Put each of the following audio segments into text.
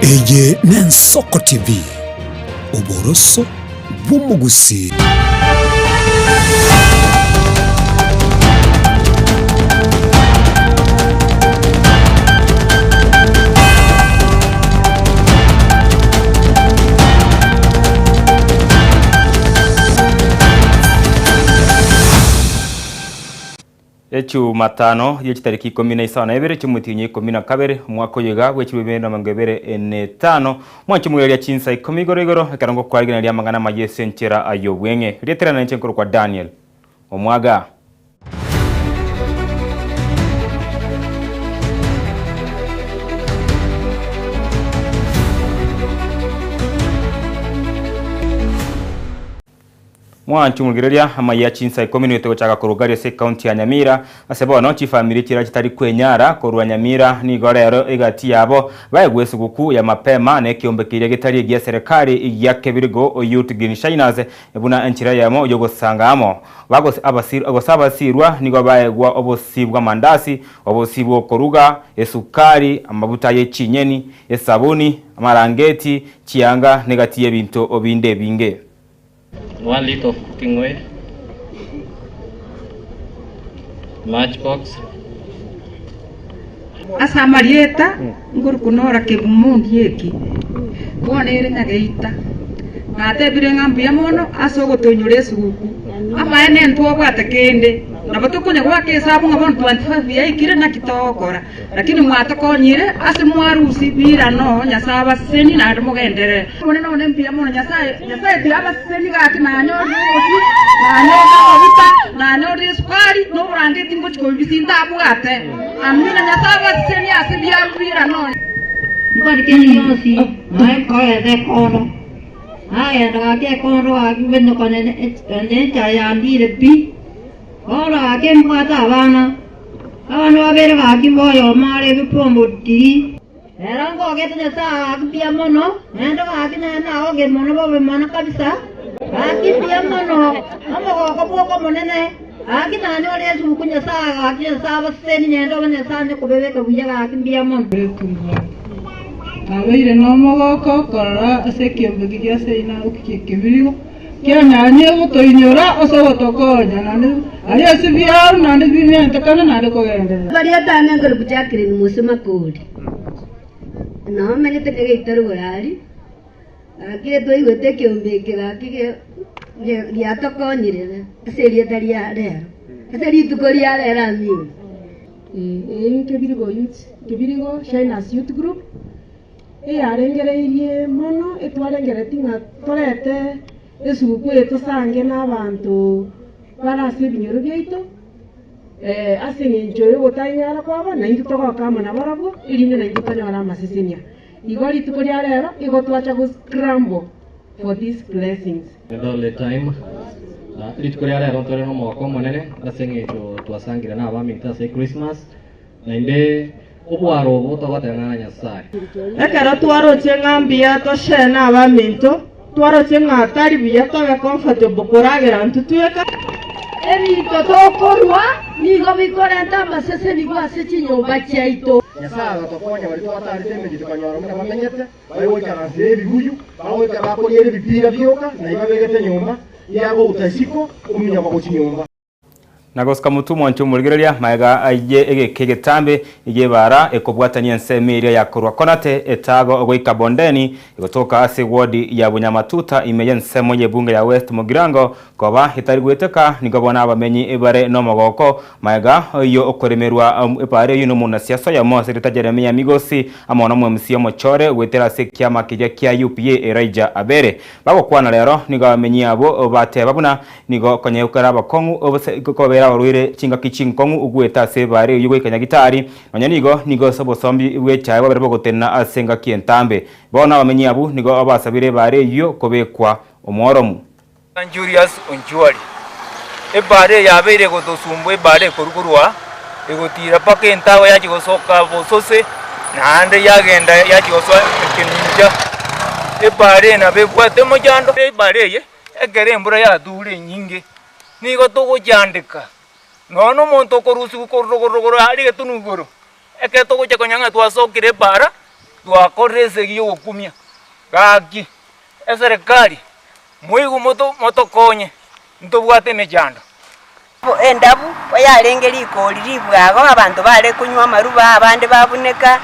Eye n'Ensoko TV, oboroso bw'omogusii. Echumatano ye chitariki ikomi na isano na ibere chi'omotienyi o ikomi na kabere, omwaka oyo iga bwe chilifu bibere na emerongo ebere na etano, mwanche moiraria chinsa ikomi igoro igoro, ekero ngokwarigereria amang'ana amaya ase enchera y'obweng'e. Rieta riane ninche nkorokwa Daniel Omwaga. Mwanche omorigereria amaiya chinsa ikomi noete gochaka korwa gari ase ecounty ya Nyamira. Ase bono chifamiri chiria chitari kwenyara korwa Nyamira nigo rero egati yabo baegwe esuguku ya mapema na ekeombe keria getari egia serikali gia Kebirigo Youth Green Shiners buna enchera eyemo yogosanga amo. Gose abasirwa nigo baegwa obosi bw'amandasi, obosi bw'okoruga, esukari, amabuta ye chinyeni, esabuni, amarangeti, chianga negati y'ebinto binde ebinge. One litre of cooking oil, match box. Ase amarieta nkorokwa Nora Kebumo Ondieki, bono ere Nyageita. Natebire ng'a mbuya mono ase ogotoinyora esuguku. Amaene ntwabwate kende, nabo tokonya goaka esabu ng'a bono 25 yaikire naki togokora. Lakini mwatokonyire ase mwarusia birano, Nyasae abasesenie naende mogenderere. Omonene one mbuya mono, Nyasae, Nyasae tiga abasesenie gaki nanyorire obosie, nanyorire amaguta, nanyorire esukari, na oborangeti ngochia kobibisia ntabwate. Amina, Nyasae abasesenie ase biaru birano. Nkori kende gionsi, nonya nkogenda ekondo, nagenda gaki ekondo gaki nkonya ne enchara yandire pi, bono gaki mbwate abana. Abana babere gaki mboyomo are ebipombo tiri. Ero ngogete Nyasae gaki mbuya mono, naende gaki nere nagoke mono bobe mono kabisa, gaki mbuya mono, omogoko bwoka omonene, gaki nanyore esuguku Nyasae gaki Nyasae abasesenie naende obe Nyasae onye kobebeka buya gaki mbuya mono. Nabeire nomogoko korora ase ekiombe keria seino kebirigo. Kianyarire gotoinyora ase ogotokonya, naende aria ase biaro, naende bimentekane, naende kogenderera. Baria tane nkoroku Jacqueline Mose Makori, nao menyete Nyageita rogoro aria, gaki twaigwete ekeombe eke gaki giatokonyire ase erieta ria rero, ase rituko ria rero amina. Ee, Kebirigo Youth, Kebirigo Shiners Youth Group. Eyarengereirie mono etwarengereti ng'a torete esuguku eye tosange nabanto bare ase ebinyoro biaito, ase eng'encho y'ogotainyara kwabo, naintwe togoka amo nabarabwo, erinde naintwe tonyore amasesenia. Igo rituko ria rero igo twacha go scramble for these blessings. Early time. Na rituko ria rero ntore nomogoko omonene ase eng'encho twasangire na abaminto ase Christmas. Naende obwaro obo togoteng'ana na Nyasae. Ekero twaroche ng'a mbuya toshare nabaminto, twaroche ng'a tari buya tobe comfortable koragera intwe tweka. Ebinto tokorua nigo bikorenta amasesenigwa ase chinyomba chiaito. Nyasae agatokonya baria twataarete emechie tokanyora buna bamenyete, bare goikaransera ebibuyu, bagoika bakoriera ebipira bioka, na ibabegete nyomba, yagouta isiko, ominyoka gochia nyomba. Na gosika motwe omwancho omorigereria magega aye egeka egetambe gi'ebaara ekobwatania ensemo eria ya korwa Konate etago goika Bondeni, egotoka ase ewodi ya Bunyamatuta ime y'ensemo y'ebunge ya West Mugirango koba etari goeteka nigo bono abamenyi bare nomogoko magega oyio okoremerwa ebaara eyio nomonasiasa oyomo ase erieta Jeremia Migosi amo nomo-MC omochore goetera ase ekiama keria kia UPA Elijah Abere. Bagokwana rero nigo abamenyi abwo bateba buna Nigo konyegokera abakong'u gose kobera abarwaire chingaki chinkong'u ogwete ase ebaare eyio goika nyagitari, nonya nigo nigo ase obosombi bw'echae bwabere bogotenena ase engaki entambe. Bono abamenyi abwo nigo basabire ebaare eyio kobekwa omworomu. Julius Onchwari, Ebaare eye yabeire egotosumbua ebaare ekorwa korwa egotiira mpaka entago yachia gosoka bosose, naende yagenda yachia gosoa ekemincha. Ebaare eye nabo ebwate omochando. Ebaare eye Ekero embura yature enyinge, nigo togochandeka, nonya na omonto okorusigwa korwa rogoro rogoro aria egetunu igoro, ekero togocha konya ng'a twasokire epaara, Twakorire esegi y'ogokumia, gaki eserekari moigwe moto motokonye ntobwate emechando. Endabu oyarenge rikori ribwago, abanto bare konywa amaruba, abande babuneka,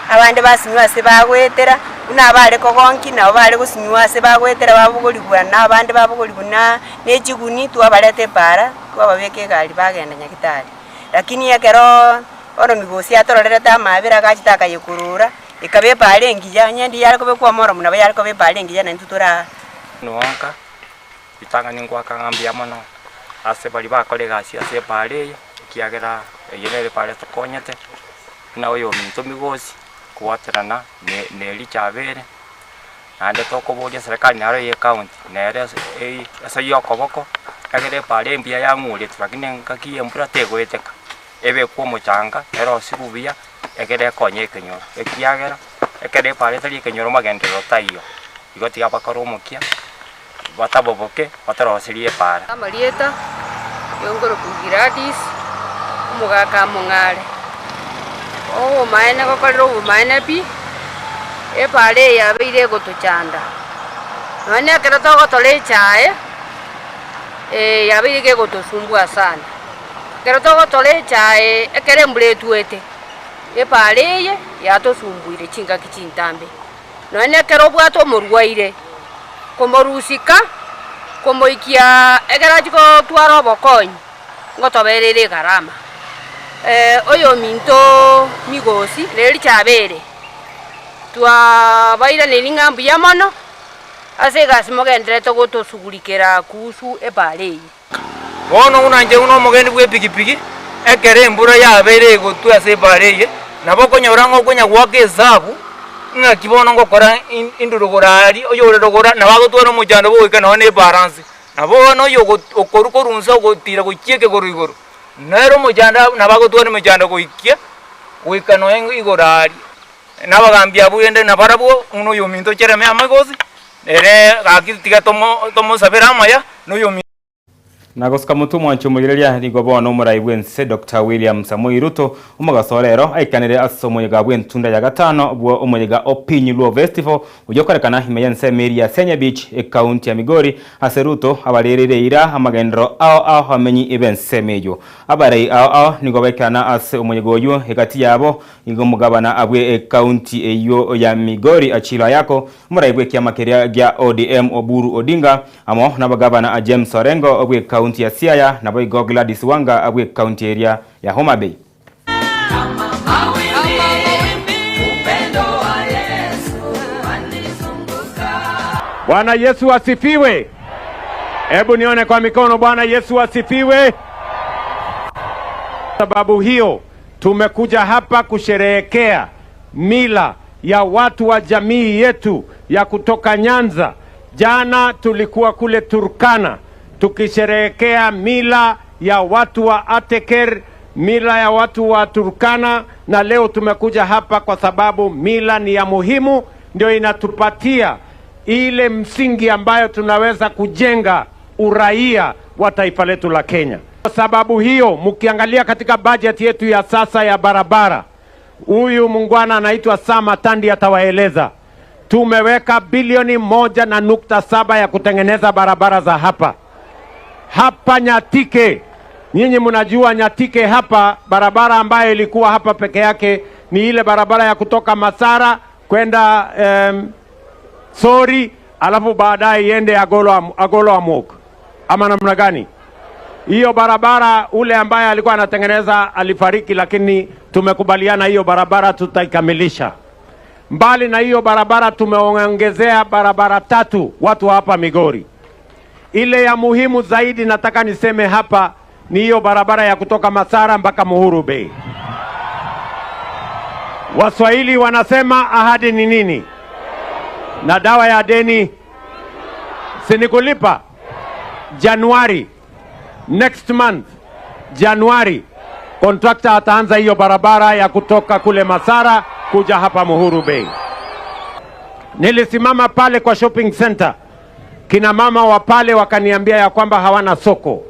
abande basinywa ase bagoetera, buna abare kogonkia nabo bare gosinywa ase bagoetera babogorigwa na abande babogorigwa na ne chiguni twabareta epaara, twababeka egari bagenda nyagetari. Lakini ekeroo bono migosi atororerete amaabera agachete akayekorora, ekaba epaara engiya, onye ndiyare kobekwa omoromo nabo yare koba epaara engiya naintwe toraa. Nonka Ritang'ani ngoaka ng'a mbuya mono ase baria bakora egasi ase epaara eye, ekiagera eye nere epaara etokonyete, buna oyominto Migosi, kobwaterana ne na Elijah Abere, naende tokoboria eserekari naro eye ecounty, nere ase eye ase ya okoboko, ekere epaara eye mbuya yang'uretwe lakini engaki ya embura tegoeteka, ebekwe omochanga, erosigwe buya, ekere ekonye ekenyoro, ekiagera ekero epaara etari ekenyoro magenderero taiyo, igo tiga bakore omokia. Bataboboke, bataroserie epaara. Amarieta y'onkoroku Gladys, omogaka among'are. Obomaene gokorera obomaene pi, epaara eye yabeire egotochanda. Nonya na ekero togotora echae, yabeire iga egotosumbua sana. Ekero togotora echae ekero embura etwete, epaara eye yatosumbuire chingaki chintambe. Nonya nekero obwate omorwaire, komorusika, komoikia ekero achia gotwara obokonyi, ngotoberere egarama. Oyominto Migosi na Elichabere, twabairaneiri ng'a mbuya mono, ase egasi mogendererete gotosugurikera kuhusu epaara eye. Bono buna inche buna omogendi bw'epigipigi, ekero embura yabeire egotwa ase epaara eye, nabo okonyora ng'a okonya goaka esabu, ng'aki bono ngokora indure rogoro aria, oyore rogoro nabo agotwara omochando bwa goika nonye na epaara nse. Nabo bono oyo okorwa korwa nse ogotira gochia ekegoro igoro, nere omochando nabo agotwara emechando goikia goika nonye igoro aria. Na abagambi abwo rende nabarabwo, buna oyominto Jeremia Amagosi, ere gaki tiga tomosabere amaya, na oyominto. Na gosuka motwe omwanchi omorigereria nigo bono omorai bw'ense Doctor William Samoei Ruto omogaso o rero aikanire ase omoyega bw'entunda ya gatano bwo omoyega o Piny Luo Festival oyio okorekana ime y'ensemo eria ya Senya Beach ekaunti ya Migori ase Ruto abarereire eira amagenderero ao ao amenyi b'ensemo eyio. Abarai ao ao nigo baikerana ase omoyega oyio egati yabo Nigo omogabana abwe ekaunti eyio ya Migori Achilo Ayako, omorai bw'ekiama keria gia ODM Oburu Odinga, amo nabagabana James Orengo bw'ekaunti ya Siaya naboigo Gladys Wanga bw'ekaunti eria ya Homa Bay. Bwana Yesu asifiwe. Hebu nione kwa mikono. Bwana Yesu asifiwe. Sababu hiyo Tumekuja hapa kusherehekea mila ya watu wa jamii yetu ya kutoka Nyanza. Jana tulikuwa kule Turkana tukisherehekea mila ya watu wa Ateker, mila ya watu wa Turkana, na leo tumekuja hapa kwa sababu mila ni ya muhimu, ndio inatupatia ile msingi ambayo tunaweza kujenga uraia wa taifa letu la Kenya. Kwa sababu hiyo, mkiangalia katika bajeti yetu ya sasa ya barabara, huyu mungwana anaitwa Sam Atandi atawaeleza, tumeweka bilioni 1.7 ya kutengeneza barabara za hapa hapa Nyatike. Nyinyi mnajua Nyatike hapa, barabara ambayo ilikuwa hapa peke yake ni ile barabara ya kutoka Masara kwenda Sori, alafu baadaye iende Agolo, Agolo Amok ama namna gani? Hiyo barabara ule ambaye alikuwa anatengeneza alifariki, lakini tumekubaliana hiyo barabara tutaikamilisha. Mbali na hiyo barabara tumeongezea barabara tatu watu wa hapa Migori. Ile ya muhimu zaidi nataka niseme hapa ni hiyo barabara ya kutoka Masara mpaka Muhuru Bay. Waswahili wanasema ahadi ni nini? Na dawa ya deni si ni kulipa. Januari next month, Januari contractor ataanza hiyo barabara ya kutoka kule Masara kuja hapa Muhuru Bay. Nilisimama pale kwa shopping center, kina mama wa pale wakaniambia ya kwamba hawana soko.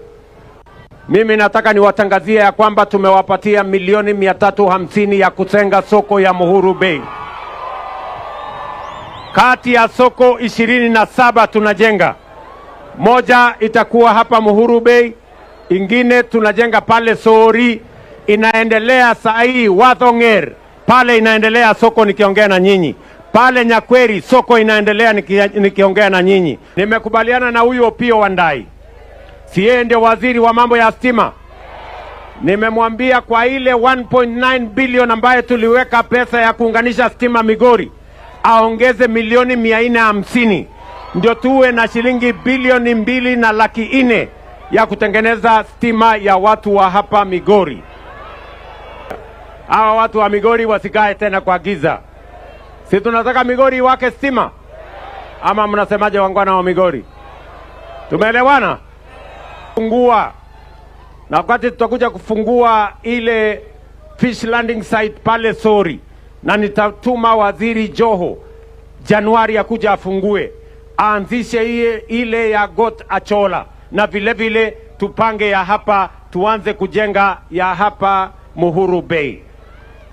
Mimi nataka niwatangazie ya kwamba tumewapatia milioni 350 ya kutenga soko ya Muhuru Bay. Kati ya soko 27 tunajenga, moja itakuwa hapa Muhuru Bay, ingine tunajenga pale Sori, inaendelea saa hii Wathonger pale inaendelea soko nikiongea na nyinyi pale Nyakweri soko inaendelea nikiongea na nyinyi. Nimekubaliana na huyu Opiyo Wandayi, si yeye ndio waziri wa mambo ya stima? Nimemwambia kwa ile 1.9 bilion ambayo tuliweka pesa ya kuunganisha stima Migori, aongeze milioni 450 ndio tuwe na shilingi bilioni 2.4 laki ya kutengeneza stima ya watu wa hapa Migori. Hawa watu wa Migori wasikae tena kwa giza. Si tunataka Migori iwake stima, ama mnasemaje, wangwana wa Migori? Tumeelewana? Fungua na wakati tutakuja kufungua ile fish landing site pale Sori, na nitatuma waziri Joho Januari akuja afungue, aanzishe ile ya Got Achola, na vile vile tupange ya hapa, tuanze kujenga ya hapa Muhuru Bay.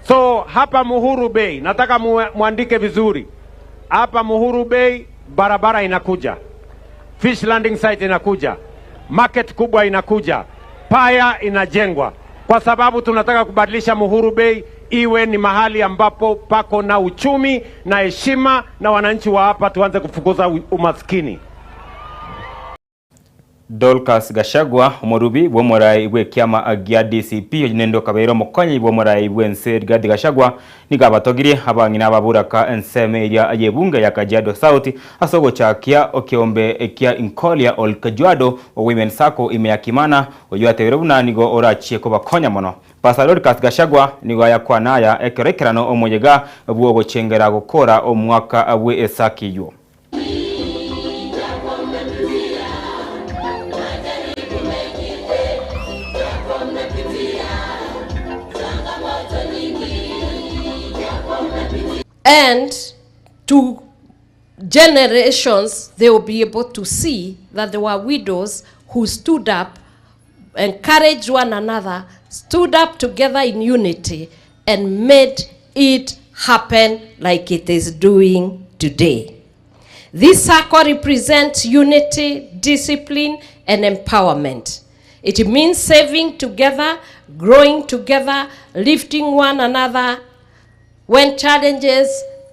So hapa Muhuru Bay nataka muandike vizuri. Hapa Muhuru Bay barabara inakuja, fish landing site inakuja, market kubwa inakuja, paya inajengwa, kwa sababu tunataka kubadilisha Muhuru Bay iwe ni mahali ambapo pako na uchumi na heshima, na wananchi wa hapa tuanze kufukuza umaskini. Dorcas Gachagua omorubi bw'omorai bw'ekiama gia DCP nende okabeire omokonyi bw'omorai bw'ense Rigathi Gachagua nigo abatogirie abang'ina ababuraka ensemo eria y'ebunge ya Kajiado South ase ogochakia okeombe ekia Inkolia Ol Kajiado Women Sacco ime ya Kimana oywo atebire buna nigo orachie kobakonya mono. Pastor Dorcas Gachagua nigo ayakwana aya ekero ekerano omoyega bwogochengera gokora omwaka bwe esaki eywo. And to generations, they will be able to see that there were widows who stood up, encouraged one another, stood up together in unity, and made it happen like it is doing today. This circle represents unity, discipline, and empowerment. It means saving together, growing together, lifting one another. When challenges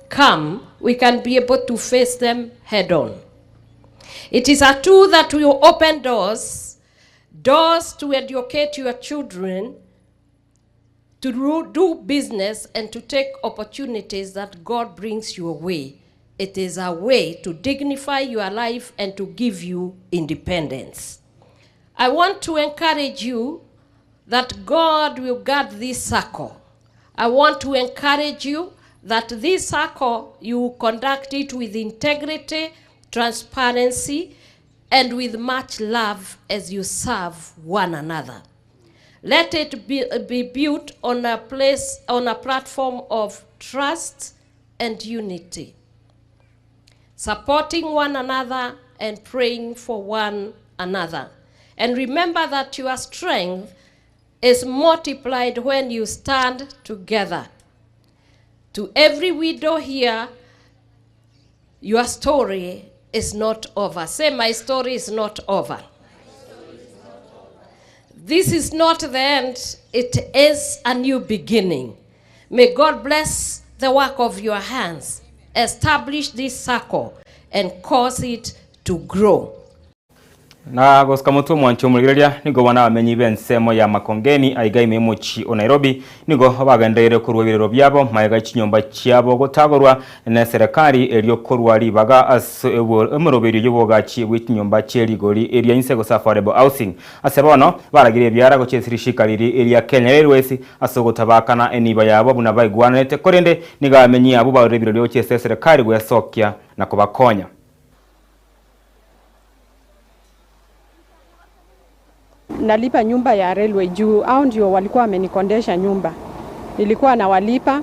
come, we can be able to face them head on. It is a tool that will open doors, doors to educate your children, to do business, and to take opportunities that God brings your way. It is a way to dignify your life and to give you independence. I want to encourage you that God will guard this circle. I want to encourage you that this circle, you conduct it with integrity, transparency, and with much love as you serve one another. Let it be built on a place, on a platform of trust and unity, supporting one another and praying for one another. And remember that your strength is multiplied when you stand together. To every widow here, your story is not over. Say, my story is not over. This is not the end, it is a new beginning. May God bless the work of your hands, establish this circle, and cause it to grow. Na gosika mutwe mwancho omorigereria nigo bana abamenyi b'ensemo ya Makongeni aiga ime omochi o Nairobi nigo bagendereire korwa ebirero biabo maega chinyomba chiabo gotagorwa na eserekari erio korwa ribaga ase emoroberio y'obogachi bwa chinyomba chia rigori eria inse gose affordable housing ase bono baragire ebiara gochia ase rishika riri eria Kenya Airways ase ogotabakana eniba yabo buna baigwananete korende nigo abamenyi abwo barure ebirero gochia ase eserekari gwesokia na kobakonya. Nalipa nyumba ya railway juu au ndio walikuwa wamenikondesha nyumba, nilikuwa nawalipa,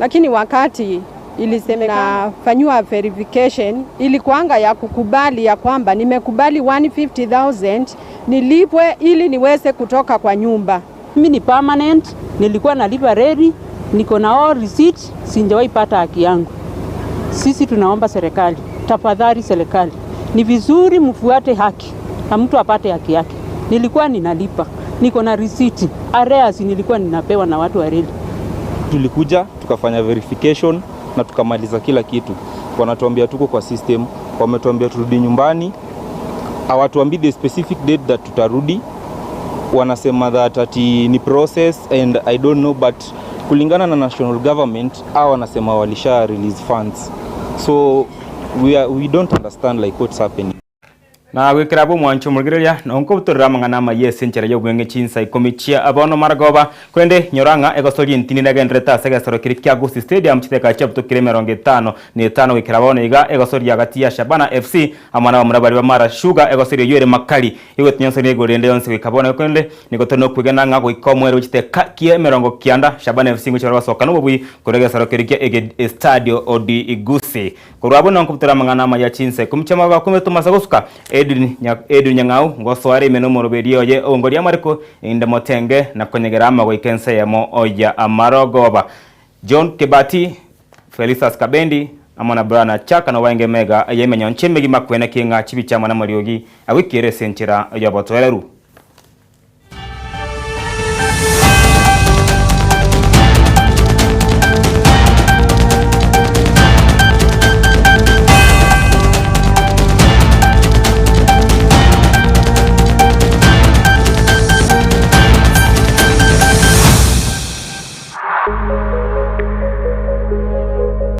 lakini wakati ilisemekana fanyiwa verification ilikuanga ya kukubali ya kwamba nimekubali 150,000 nilipwe ili niweze kutoka kwa nyumba. Mimi ni permanent, nilikuwa nalipa reli, niko na all receipt, sijawahi pata haki yangu. Sisi tunaomba serikali, tafadhali serikali, ni vizuri mfuate haki na mtu apate haki yake. Nilikuwa ninalipa, niko na risiti, arrears nilikuwa ninapewa na watu wa reli. Tulikuja tukafanya verification na tukamaliza kila kitu. Wanatuambia tuko kwa system, wametuambia turudi nyumbani, hawatuambii the specific date that tutarudi. Wanasema that ati ni process and I don't know but kulingana na national government hao wanasema walisha release funds so we don't understand like what's happening. Na goikera abwo omwancho omorigereria, nonkobutorera amang'ana amaya ase enchera y'obweng'e chinsa ikomi chia bono marogoba, korende nyora ng'a egosoria entindi negendererete ase egesero keria kia Gusii Stadium chidakika chiabutokire emerongo etano na etano goikera bono iga egosoria gati ya Shabana FC amo nabamura baria ba Mara Sugar egosoria eyio ere makari Egotinyonsania igoro rende yonsi goika bono, korende nigo tore nokwegena ng'a goika omoerio bwe chidakika kia emerongo kianda, Shabana FC ngochia bare gosoka nobobui korwa egesero keria kia ege Estadio Odi Gusii. Korwa abwo nonkobutora amang'ana amaya chinsa ikomi chi'amagoro akumete tomasa gosuka Edwin nya Edwin Nyang'au ngosoa are ime nomoroberi oye oongoria amariko inde motenge na konyegera ama goika ense eyemo ya amarogoba. John Kibati, Felistus Kabendi, amo na Brian Achaka nabo baenge mega y'emenyoncho emegima kwene ki ng'a chibicha amo namariogi agoikera ase enchera y'obotoereru.